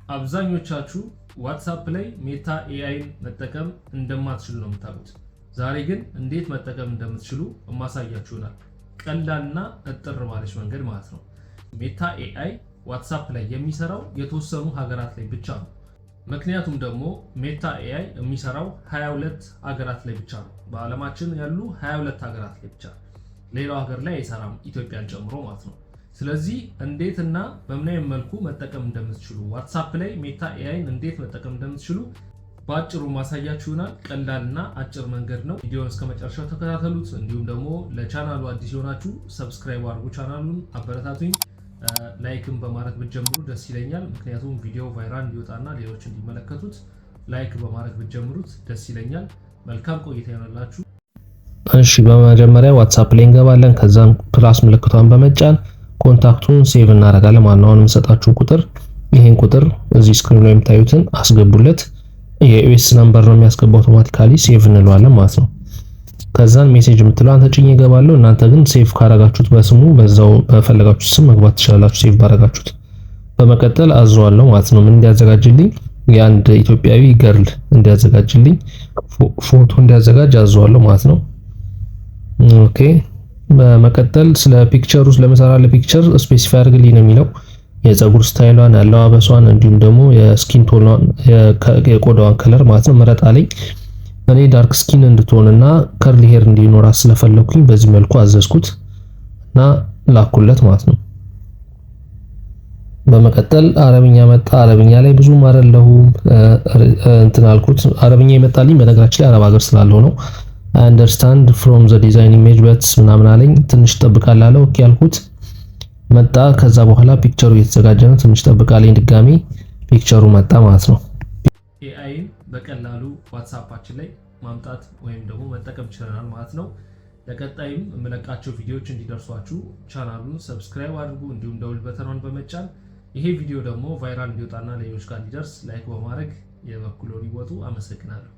አብዛኞቻችሁ WhatsApp ላይ Meta AI ን መጠቀም እንደማትችሉ ነው የምታውቁት። ዛሬ ግን እንዴት መጠቀም እንደምትችሉ እማሳያችሁ ይሆናል። ቀላልና እጥር ባለች መንገድ ማለት ነው። Meta AI WhatsApp ላይ የሚሰራው የተወሰኑ ሀገራት ላይ ብቻ ነው። ምክንያቱም ደግሞ Meta AI የሚሰራው 22 ሀገራት ላይ ብቻ ነው። በዓለማችን ያሉ 22 ሀገራት ላይ ብቻ፣ ሌላው ሀገር ላይ አይሰራም፣ ኢትዮጵያን ጨምሮ ማለት ነው። ስለዚህ እንዴትና በምን አይነት መልኩ መጠቀም እንደምትችሉ፣ WhatsApp ላይ Meta AI ን እንዴት መጠቀም እንደምትችሉ በአጭሩ ማሳያችሁ ይሆናል። ቀላልና አጭር መንገድ ነው። ቪዲዮውን እስከ መጨረሻው ተከታተሉት። እንዲሁም ደግሞ ለቻናሉ አዲስ የሆናችሁ subscribe አድርጉ፣ ቻናሉን አበረታቱኝ። Like ም በማድረግ ብትጀምሩ ደስ ይለኛል። ምክንያቱም ቪዲዮ viral እንዲወጣና ሌሎች እንዲመለከቱት like በማድረግ ብትጀምሩት ደስ ይለኛል። መልካም ቆይታ ይሆንላችሁ። እሺ፣ በመጀመሪያ WhatsApp ላይ እንገባለን። ከዛም plus ምልክቷን በመጫን contact ኡን save እናደርጋለን ማለት ነው። አሁን የምሰጣችሁ ቁጥር፣ ይሄን ቁጥር እዚህ screen ላይ የምታዩትን አስገቡለት። የ US number ነው የሚያስገባው፣ automatically save እንለዋለን ማለት ነው። ከዛን message የምትለዋን ተጭኜ እገባለሁ። እናንተ ግን save ካረጋችሁት በስሙ በዛው በፈለጋችሁት ስም መግባት ትችላላችሁ፣ save ባረጋችሁት። በመቀጠል አዘዋለሁ ማለት ነው። ምን እንዲያዘጋጅልኝ? የአንድ ኢትዮጵያዊ girl እንዲያዘጋጅልኝ፣ ፎቶ እንዲያዘጋጅ አዘዋለሁ ማለት ነው። Okay፣ በመቀጠል ስለ picture ኡ፣ ለምሰራ ለ picture specify አድርግልኝ ነው የሚለው። የፀጉር style ሏን፣ ያለባበሷን እንዲሁም ደግሞ የ skin tone ኗን፣ የቆዳዋን color ማለት ነው ምረጥ አለኝ። እኔ dark skin እንድትሆንና curly hair እንዲኖራት ስለፈለኩኝ በዚህ መልኩ አዘዝኩት እና ላኩለት ማለት ነው። በመቀጠል አረብኛ መጣ። አረብኛ ላይ ብዙም አይደለሁም፣ እንትን አልኩት። አረብኛ የመጣልኝ በነገራችን ላይ አረብ ሀገር ስላለው ነው። "I understand from the design image, but" ምናምን አለኝ። ትንሽ ጠብቃለሁ አለ። Okay አልኩት። መጣ። ከዛ በኋላ picture ኡ እየተዘጋጀ ነው። ትንሽ ጠብቅ አለኝ። ድጋሚ picture ኡ መጣ ማለት ነው። AI ን በቀላሉ WhatsApp ኣችን ላይ ማምጣት ወይም ደግሞ መጠቀም ችለናል ማለት ነው። ለቀጣይም የምለቃቸው ቪዲዮዎች እንዲደርሷችሁ ቻናሉን subscribe አድርጉ። እንዲሁም ደውል button ኗን በመጫን፣ ይሄ ቪዲዮ ደግሞ viral እንዲወጣና ሌሎች ጋር እንዲደርስ like በማድረግ የበኩልዎን ይወጡ። አመሰግናለሁ።